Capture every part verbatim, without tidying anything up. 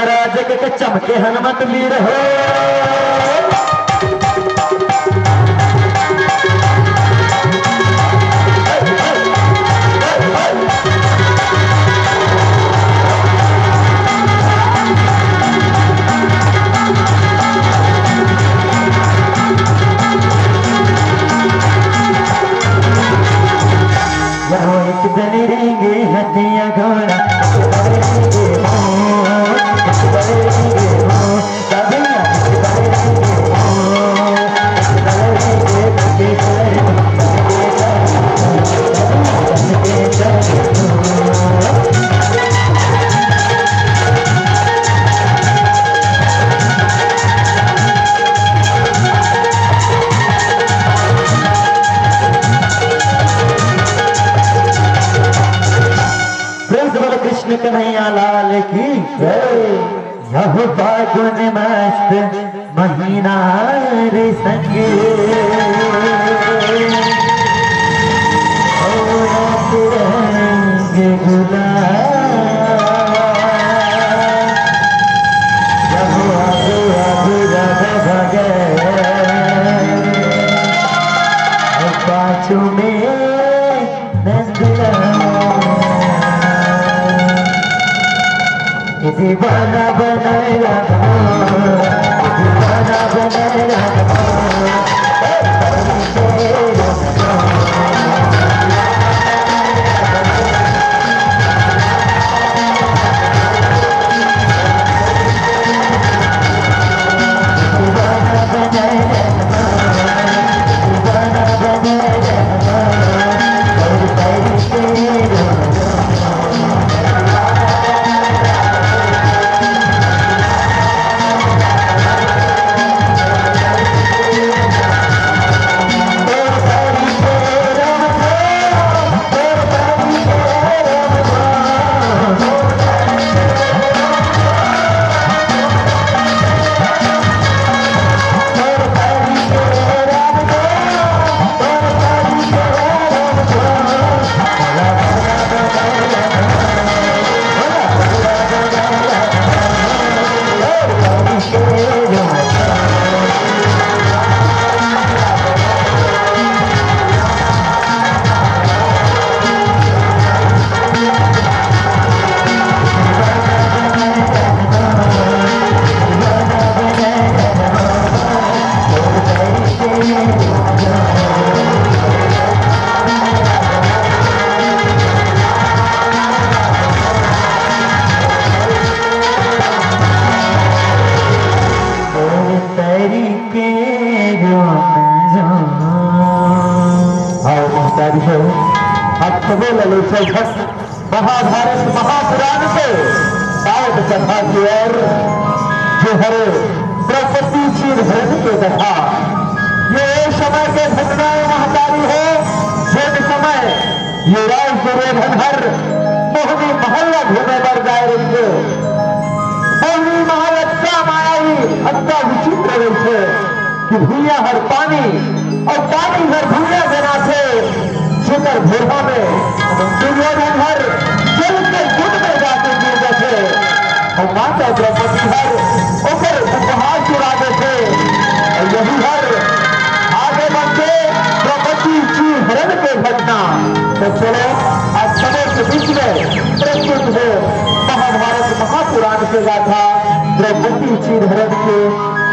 राज के चमके हनुमत वीर हो। यहो एक दल रेंगे हथिया घोड़ा, एक दल रेंगे मोर, एक दल रेंगे मोर, कभी एक दल रेंगे मोर, एक दल रेंगे बटेश्वर, बटेश्वर, कभी बटेश्वर। प्रेम से बोलो कृष्ण कन्हैया लाल की जय। यह फागुन मस्त महीना रे संग, ओ रस रंग गुलाल। यह आगू आगू राधा भगे, ओ पाछू में नंदलाल। ये दीवाना बनाए रखना, दीवाना बनाए रखना। तरीके जो हम जो। आओ महतारी हो, आप सबो ला ले चल भक्त महाभारत महापुराण के पावन कथा के ओर, जो हरे द्रौपदी चीर हरण के कथा। ये समय के घटना हे महतारी हो, जेन समय युवराज दुर्योधन हर मोहनी महल ला घूमे बर जाए रहिथे। मोहनी महल अतका मायावी, अतका विचित्र रहिथे कि भुइयां हर पानी अउ पानी हर भुइयां जनाथे, जेकर भोरहा में दुर्योधन हर जल के गुद में जाके गिर जाथे। अउ माता द्रौपदी हर ओकर उपहास उड़ा देथे। अउ यही हर आगे बढ़ के द्रौपदी चीर हरण के घटना। तो चलो, आज सबों के बीच में प्रस्तुत हो महाभारत महापुराण के गाथा, द्रौपदी चीर हरण के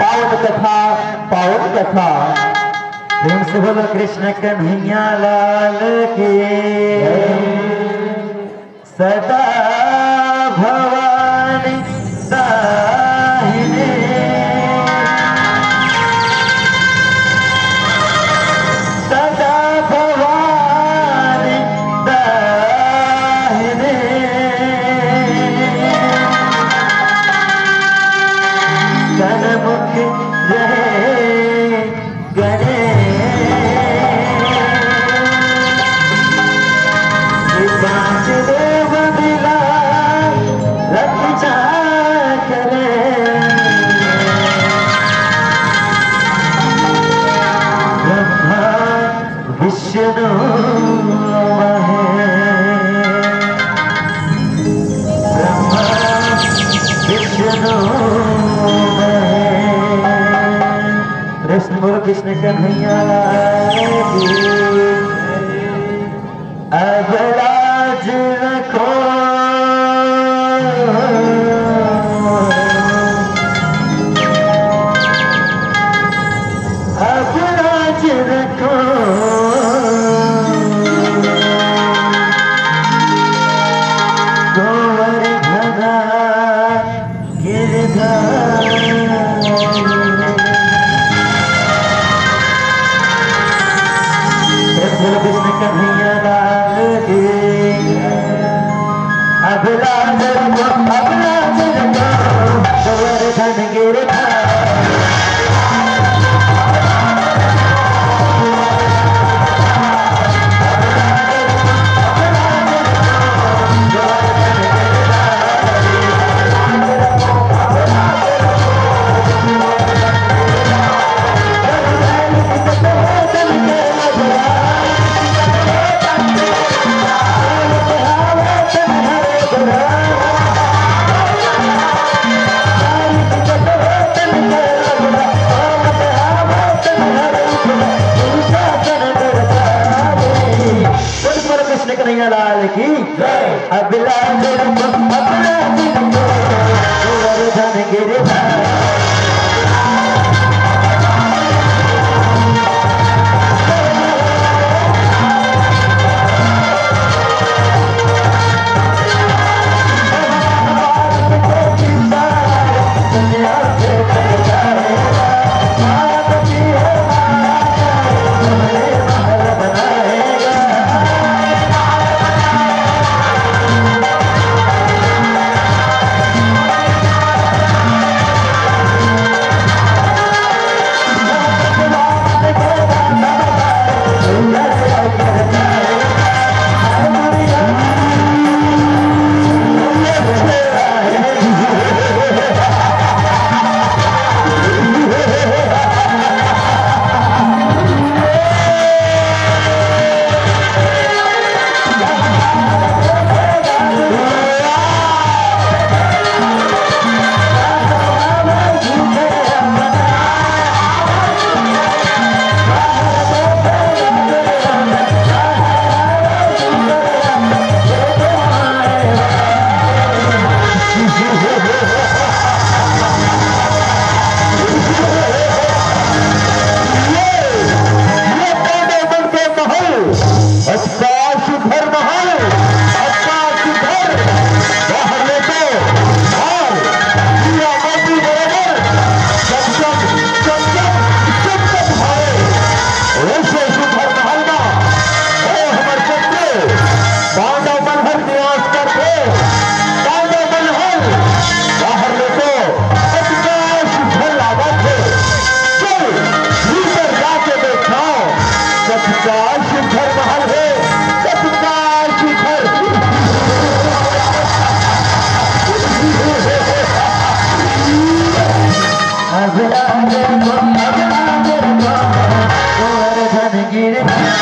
पावन कथा, पावन कथा। प्रेम से बोलो कृष्ण कन्हैया लाल की। सदा भवानी दाहिने, सदा भवानी दाहिने, सन्मुख रहे गणेश। ये पांच देव मिला कृष्ण बोलो, कृष्ण कन्हैया लाल की। अब लाज रखो, अब लाज रखो, गोवर्धना गिरधारी। प्रेम से बोलो कृष्ण कन्हैया लाल की। अब लाज रखो, अब लाज रखो, गोवर्धन गिरधारी। कृष्ण कन्हैया लाल की। अबला दिल को, अबला दिल को, गोवर्धन गिरधारी। ये, ये कौन है मन के महल? अच्छा सुघर महल, अच्छा सुघर, बाहर ले तो, और दिया बाती बराबर, चमचम, चमचम, चमचम भाए। वैसे सुघर महल मा, ओ हमर चंद्र, पांडव मन हर निवास करथे, पांडव मन हर बाहर ले तो, अतका सुघर लागत हे। चल, भीतर जाके देखव, कतका सुघर महल हे, कतका सुघर। अब लागे तो, अब लागे तो, गोवर्धन गिरधारी।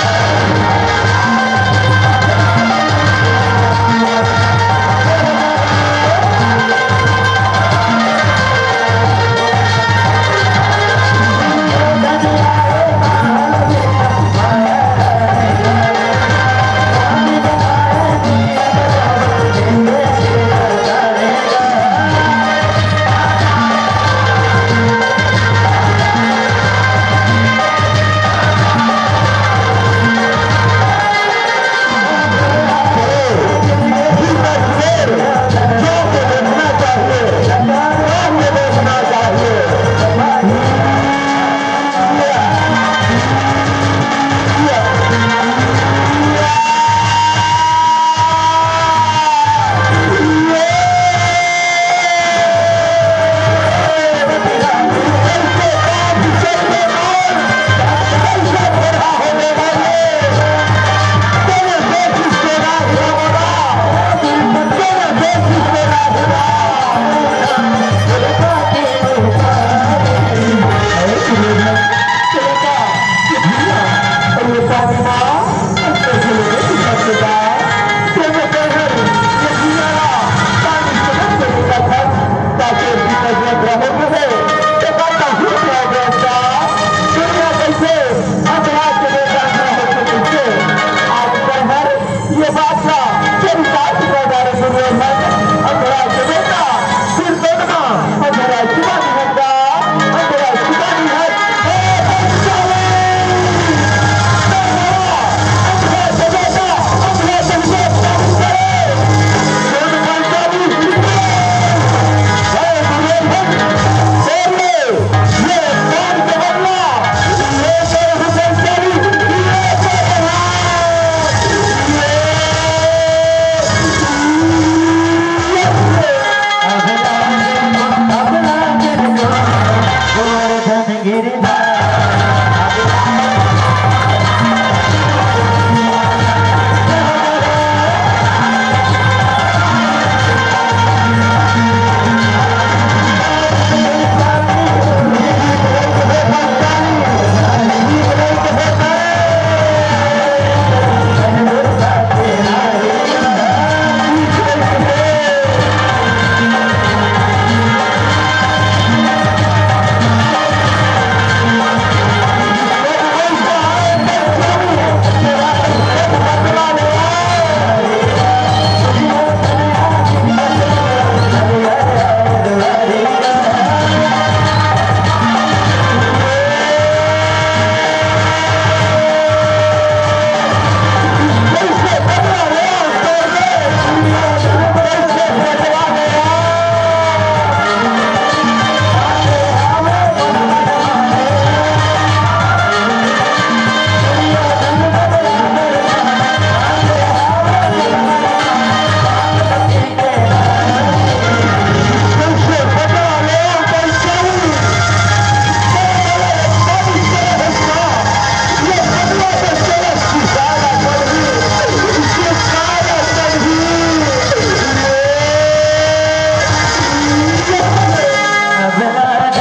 आज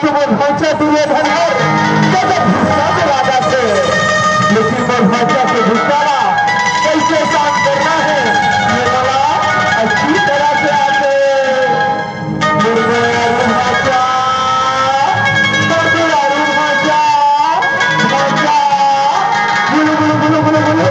तो मोर भांचा दुर्योधन हर गजब गुस्सा के राजा थे, लेकिन मोर भांचा के गुस्सा ला कैसे शांत करना है, ये वाला अच्छी तरह से आते। दुर्योधन भांचा, दुर्योधन भांचा, भांचा, गुलु गुलु गुलु गुलु गुलु।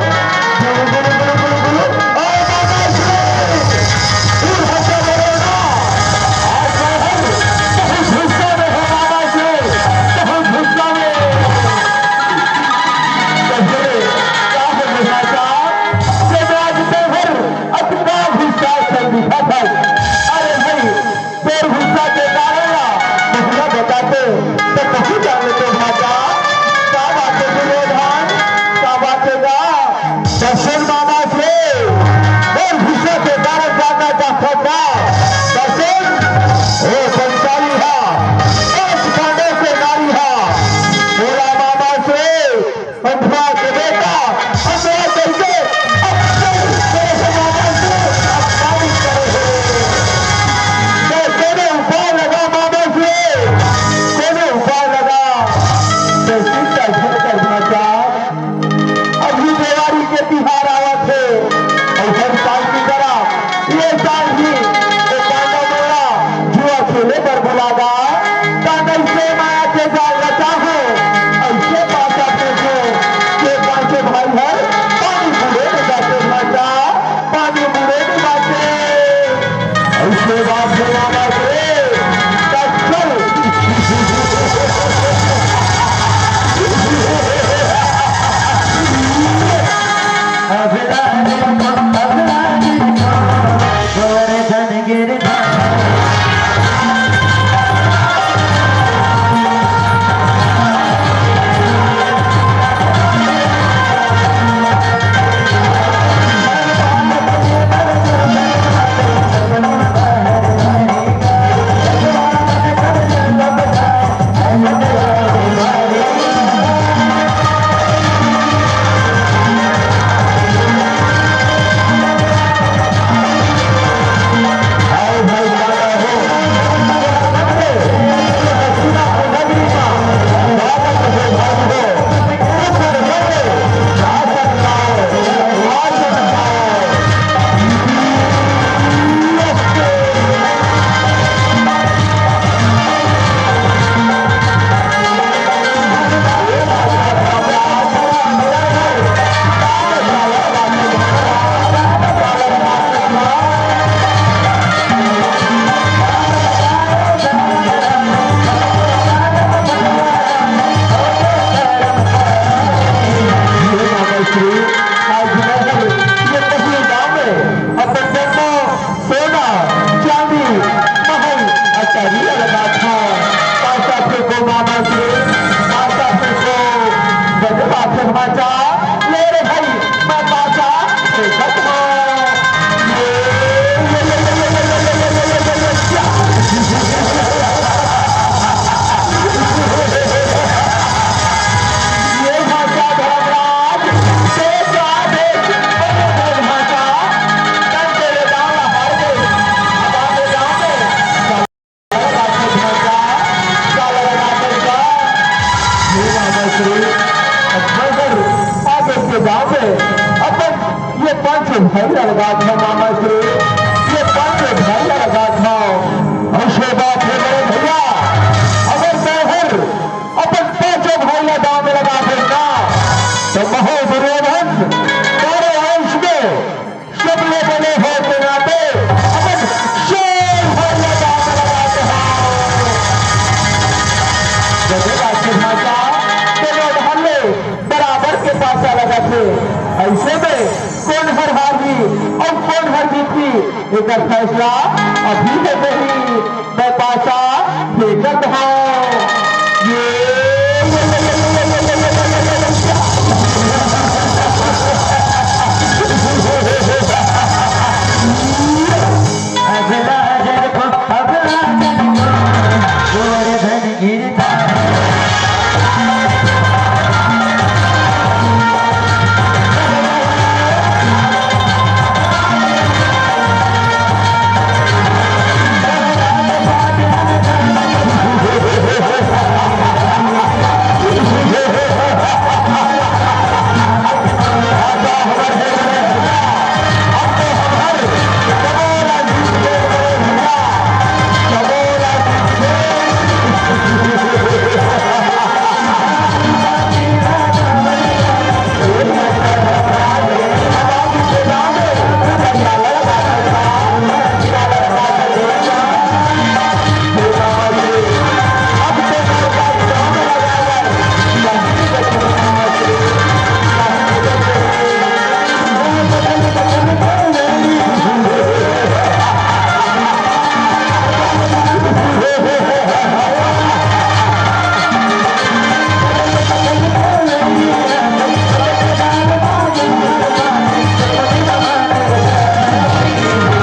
भाई ला लगात हव मामा श्री, ये पांचों भाई ला लगात हव। अइसे बात हे बड़े भइया, अगर तैं हर अपन पांचों भाई ला दांव में लगाबे ना, त महूं दुर्योधन तोरे अंश में सबले बड़े होय के नाते अपन चारों भाई ला दांव में लगात हव। जदे बात के भांचा, दोनों डहर ले बराबर के पांचा लगत हे। अइसे में कोन हर हारही अउ कोन हर जीतही, एकर फैसला अभी होही। मैं पांचा फेंकत हव। ये, ये, ये, अगला हजर को अगला हजर को गोवर्धन गिरता।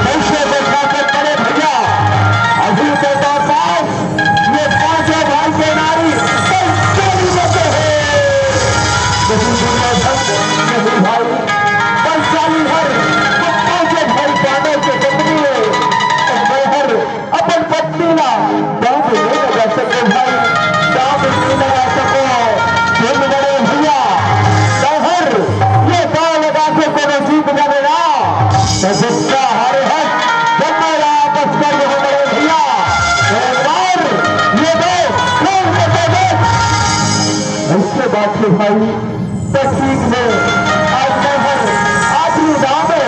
कैसे देखा के बड़े भैया, अभी तो पास ये पांचों भाई के नारी पंचाली बचे हैं। लेकिन दुर्योधन नहीं भाई, पंचाली हर वो पांचों भाई पांडव के पत्नी है, और मैं हर अपन पत्नी ला दांव में नइ लगा सकों भाई, दांव में नइ लगा सकों। सुन बड़े भैया, तैं हर ये दांव लगा के कोनो जीत जाबे ना, त दूसरा हर हक जब मैं वापस कर दे बड़े भैया, एक बार ये दांव खोल के दे दे। अइसे बात हे भाई, त ठीक हे, आज मैं हर आखिरी दांव में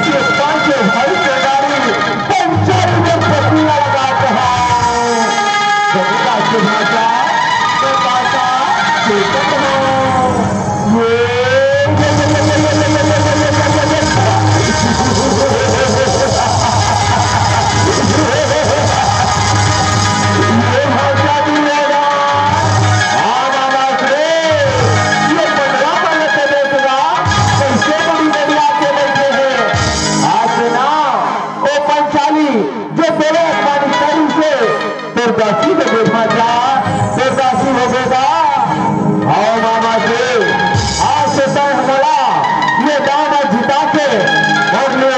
ये पांचों भाई के नारी पंचाली में पत्नी ला लगात हव। जब बात के भांचा, तो भांचा, ये तोर दासी के देखा जा, तोर दासी हो गे गा। हव मामा जी, आज तो तैं हमला ये दांव म जिता के और ये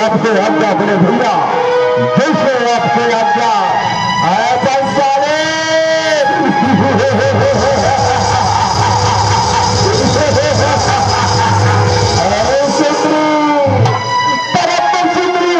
आपसे आज्ञा बोले भैया, जैसे आपसे आज्ञा। आया पंचाले। अरे सुंदरी, परम सुंदरी।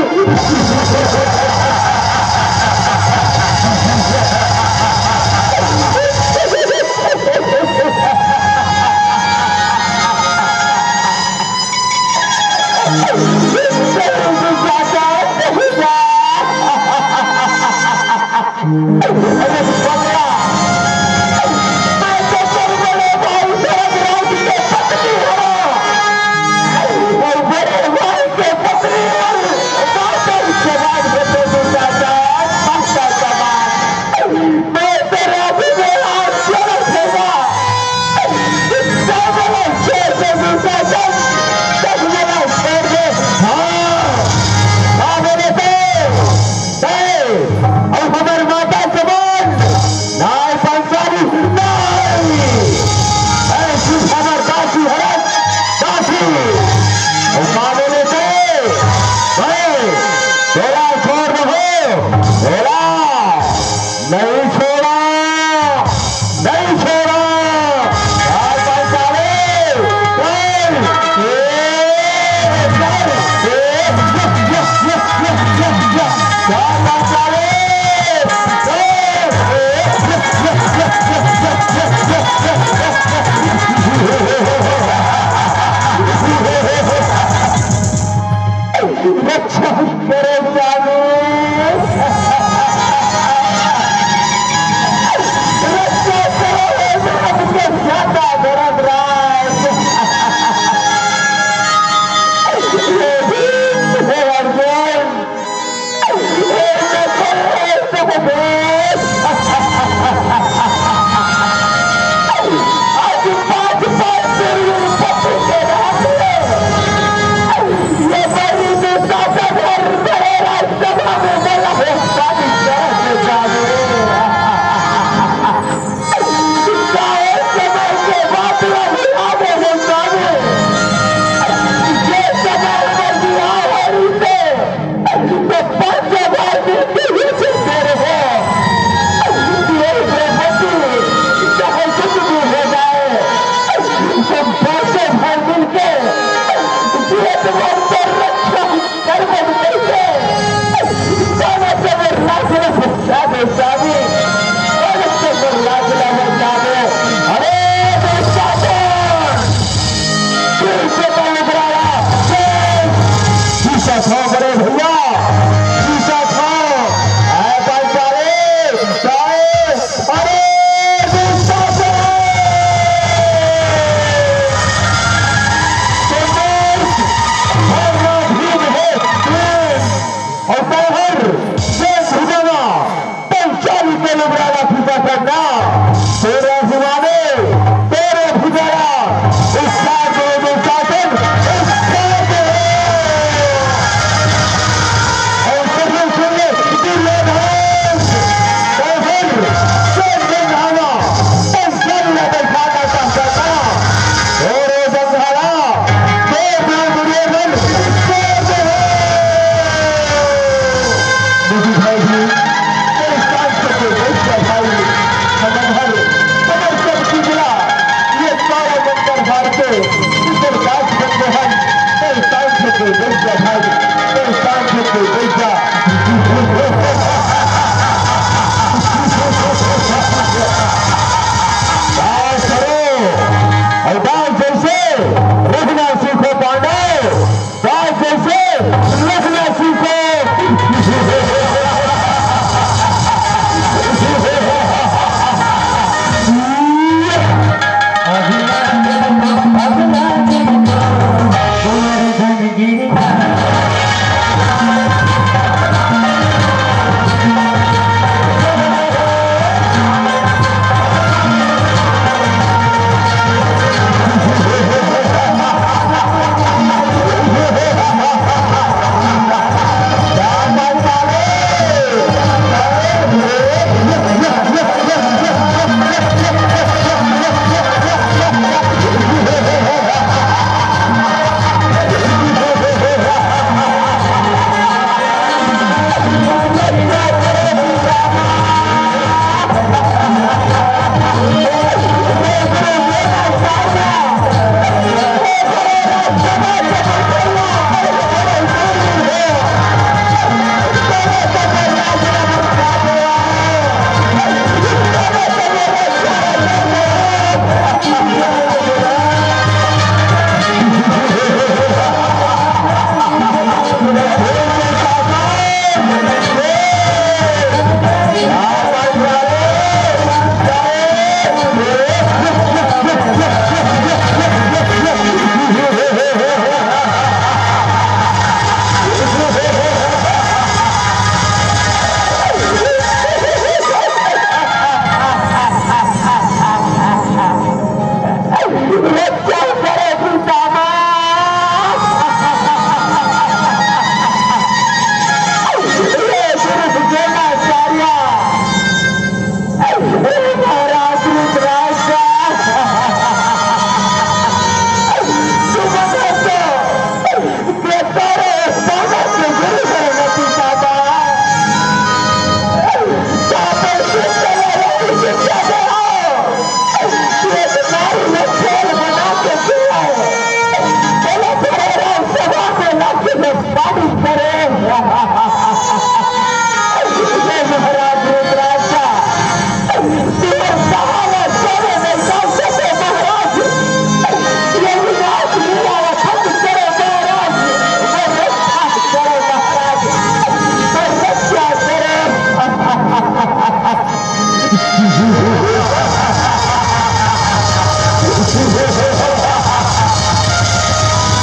अउ हमर माता के मान, नाई पंसारी, नाई। ऐ सुख हमर दासी हरत, दासी। अउ का बोले से, ऐ, तोला छोड़ दो, तोला नहीं छोड़ा। नहीं छोड़ा। चाल, चाल, चाल, ए, चाल, ए, चाल, ए, या, या, या, या, या, या। चाल, चाल, चाल, ए, ए, ए, या, या, या, या, या, या, या, या। रक्षा करो स्वामी। रक्षा करो, हे नाम के ज्ञाता धर्मराज। हे भीम, हे अर्जुन, हे नकुल, हे सहदेव। आज पाँच पाँच दिन पति के रात में ये बड़ी दुशासन और बड़े राजसभा में बोला है, शादी करके जावे। चाहे समय के बात रही आगे हो जावे। ये समय में दिया है इसे। तो पांचों भाई मिलके ये चीज दे रहे हैं। ये द्रौपदी चाहे कुछ भी हो जाए, हम पांचों भाई मिलके ये तुम्हारी रक्षा कर बन करके दोनों जगह राज में पहुंचा दे, स्वामी। दोनों जगह राज में पहुंचा दे। अरे दुशासन! शीशा खाओ बड़े भैया, शीशा खाओ। ऐ पांचाले, जय। अरे दुशासन! संघर्ष भरना भीम है, भीम। और बाहर से भुजाना पंचाली के लुबराला फीका करना, तेरे हुआ ने, तेरे भुजारा, इसका जो दुशासन, इसका जो है। और सभी सुन ले, दुर्योधन, बाहर से भुजाना पंचाली के लुबराला फीका करना, और ये बंगाला, दो दो दुर्योधन, दो दो हो। मोदी भाई जी, तेरे काम से कोई नहीं किया भाई। समझ हर, समझ सब की मिला। ये सारा मंदिर हार के, इधर दास बंदे हैं। तेरे काम से कोई नहीं किया भाई। तेरे काम से कोई नहीं किया। दास करो, और दास जैसे रहना सीखो पांडव, दास जैसे रहना सीखो।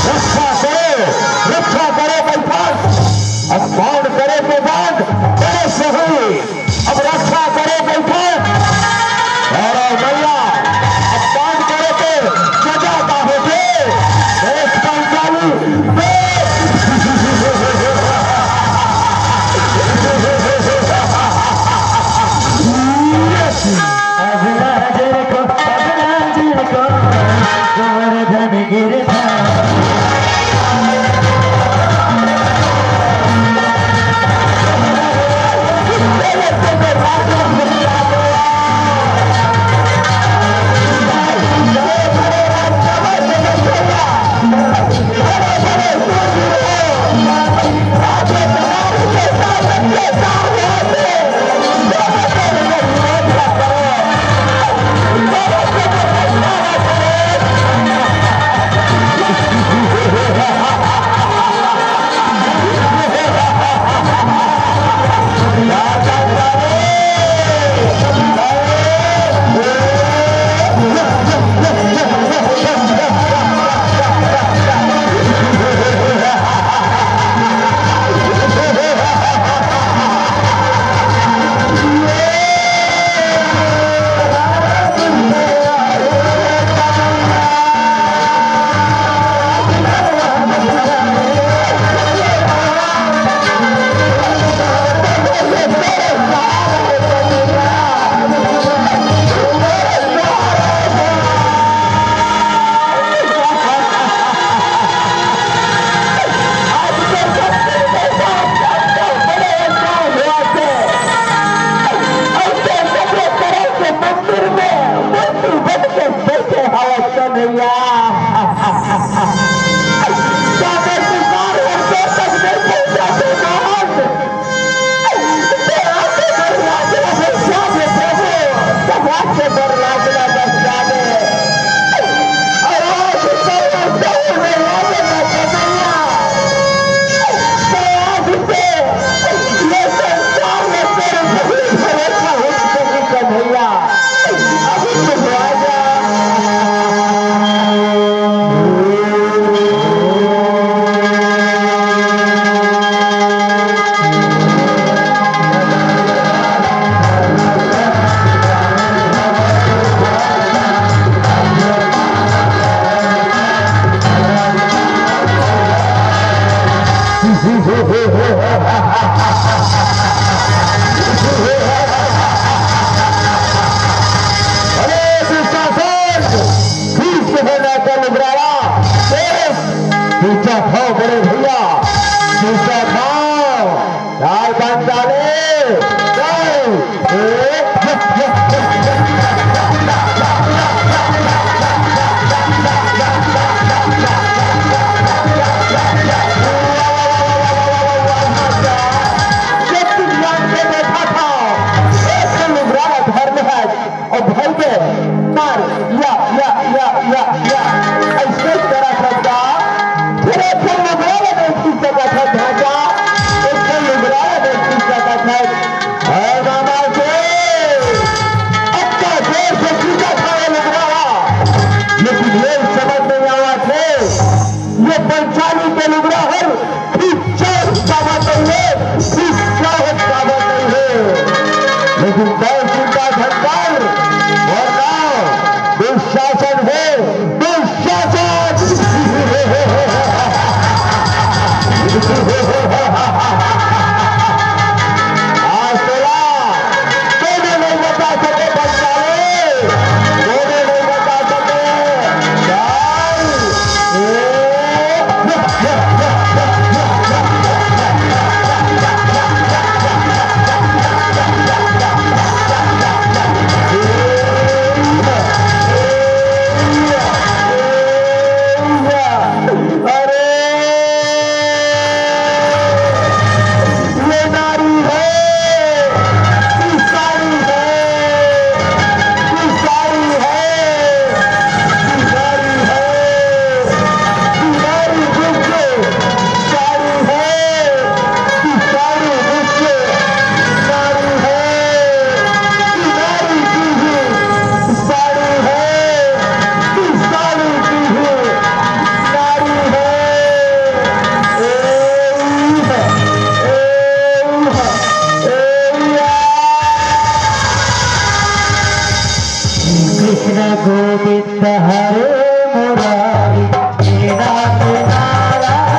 रक्षा करे, रक्षा करे बैठक। अब बांध करे तो बांध, करे सही। अब रक्षा करे बैठक। और मैया, अब बांध करे के सजा का होथे। देश का चालू। अरे दुशासन, भीष्म है ना कल उग्रावा, तेरे पीछा खाओ बड़े भैया, पीछा खाओ। लाल बंदा ले, जाओ। ए, के लुगरा हर फिर चार काबा कहिए, फिर चार काबा कहिए। लेकिन तैं चिंता झन कर, वरना दुशासन हे, दुशासन। आज तेरा कोने नहीं बता सके बच्चा रे, कोने नहीं बता सके। चल। अरे, ये नारी है, ये साड़ी है, ये साड़ी है, ये साड़ी है, ये साड़ी है। साड़ी है, कि साड़ी बिच साड़ी है, कि नारी की ही साड़ी है, कि साड़ी की ही नारी है। ए, ए, ए, या। कृष्ण गोविंद हरे मुरारी, हे नाथ नारायण।